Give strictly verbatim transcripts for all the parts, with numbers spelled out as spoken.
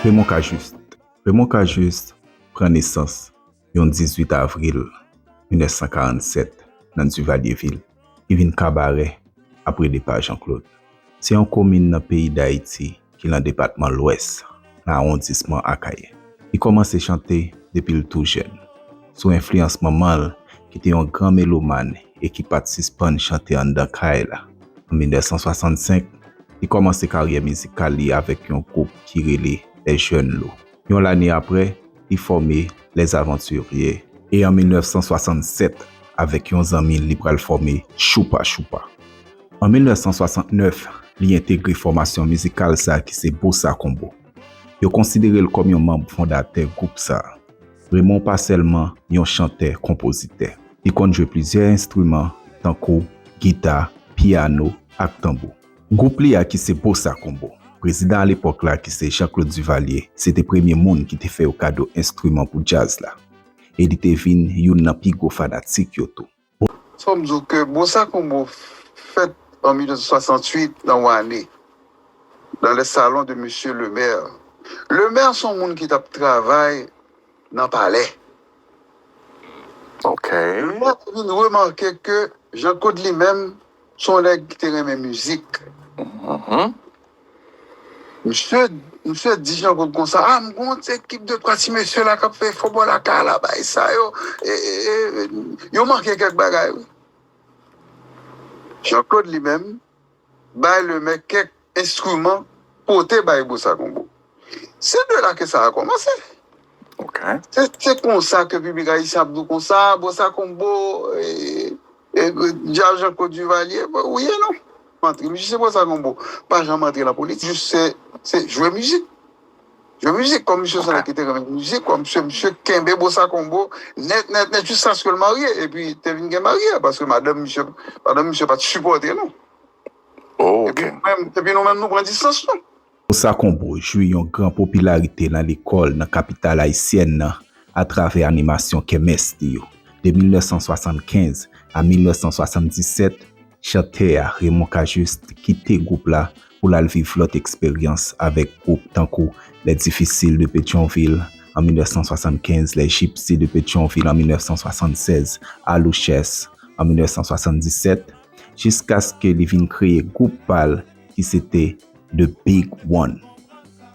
Raymond Cajuste. Raymond Cajuste pran nesans yon dizuit avril mil nèf san karannsèt nan Duvalier-Ville, ki vin Kabarè apre depa Jean Claude. Se yon komin nan peyi Dayiti ki nan depatman Lwès, nan awondisman Akayè. Li kòmanse chante depi l tou jèn, sou enfliyans manman l ki te yon gran melomàn e ki pa t sispann chante anndan kay la. An mil nèf san swasannsenk, li kòmanse karyè mizikal li avèk yon gwoup ki rele Les Jeunes Loups. Yon lane apre, li fòme Les Aventuriers. E an mil nèf san swasannsèt, avèk yon zanmi l, li pral fòme Choupa Choupa. An mil nèf san swasantnèf, li entegre fòmasyon mizikal sa a ki se Bossa Combo. Yo konsidere l kòm yon manm fondatè gwoup sa a. Raymond pa sèlman yon chantè, konpozitè. Li konn jwe plizyè enstriman, tankou gita, pyano, ak tanbou. Gwoup li a ki se Bossa Combo, prezidan alepòk la ki se Jean Claude Duvalier, se te premye moun ki te fè yo kado enstriman pou djaz la. E li te vin youn nan pi gwo fanatik yo tou. Fò m di w ke Bossa Combo fèt an mil nèf san swasanntuit nan Wane, dans les salons de Monsieur le Maire. Le Maire se yon moun ki t ap travay nan palè. Ok. Le Maire te vin remake ke Jean Claude li menm se yon nèg ki te renmen mizik. Mhm. Misye, misye di Jean Claude konsa, ah, m gen yon ti ekip de twa ti mesye la k ap fè efò bò lakay la, bay sa yo. E, e, e, yo manke kèk bagay, wi. Jean Claude li menm, bay Le Maire kèk enstriman, pote bay Bossa Combo. Se de la ke sa a kòmanse. Ok. Se, se konsa ke piblik ayisyen ap di w konsa, Bossa Combo, e, e, djaz Jean Claude Duvalier, wi e non. Antre, misye se Bossa Combo. Pa janm antre nan politik, jis se, se jwe mizik. Jwe mizik, kòm misye se yon nèg ki te renmen mizik, kòm misye, misye kenbe Bossa Combo nèt, nèt, nèt, jiskaske l marye, epi te vin gen marye, paske madanm misye, madanm misye pa t sipòte non. Oh, ok. Epi nou menm, epi nou menm nou pran distans nou. Bossa Combo jwi yon gran popilarite nan lekòl nan kapital ayisyèn nan atravè animasyon kèmès li yo. De mil nèf san swasannkenz a mil nèf san swasanndisèt, chantè a Raymond Cajuste kite gwoup la pou l al viv lòt eksperyans avèk gwoup tankou Les Difficiles de Pétion-Ville an mil nèf san swasannkenz, Les Gypsies de Pétion-Ville an mil nèf san swasannsèz, Alouchès an mil nèf san swasanndisèt, jiskaske li vin kreye gwoup pa l ki se te The Big One,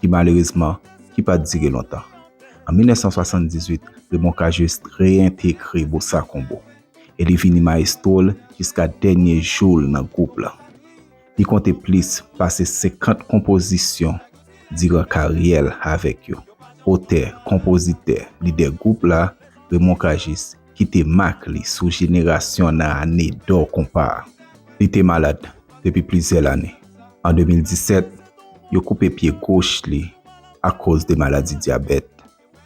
ki malerezman ki pa t dire lontan. An mil nèf san swasanndizuit, Raymond Cajuste reyentegre Bossa Combo e li vini mayestwo l jiska dènye jou l nan gwoup la. Li konte plis pase senkant konpozisyon diran karyè l avèk yo. Otè, konpozitè, lidè gwoup la, Raymond Cajuste kite mak li sou jenerasyon nan ane dò konpa a. Li te malad depi plizyè lane. An de mil disèt, yo koupe pye goch li akoz de maladi dyabèt.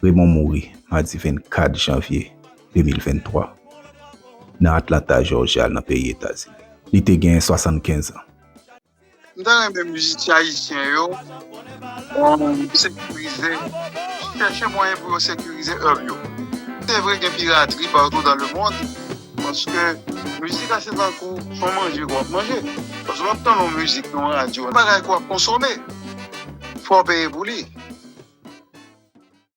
Raymond mouri madi vennkat janvye de mil venntwa nan Atlanta, Jòjya, nan peyi Etazini. Li te gen swasannkenz an. M ta renmen mizisyen ayisyen yo um, sekirize, chèche mwayen pou yo sekirize èv yo. Se vre gen piratri partou dans le monde, paske mizik la se tankou son manje ke w ap manje. Paske w ap tann yon mizik nan yon radyo, yon bagay ke w ap konsome, fò w peye pou li.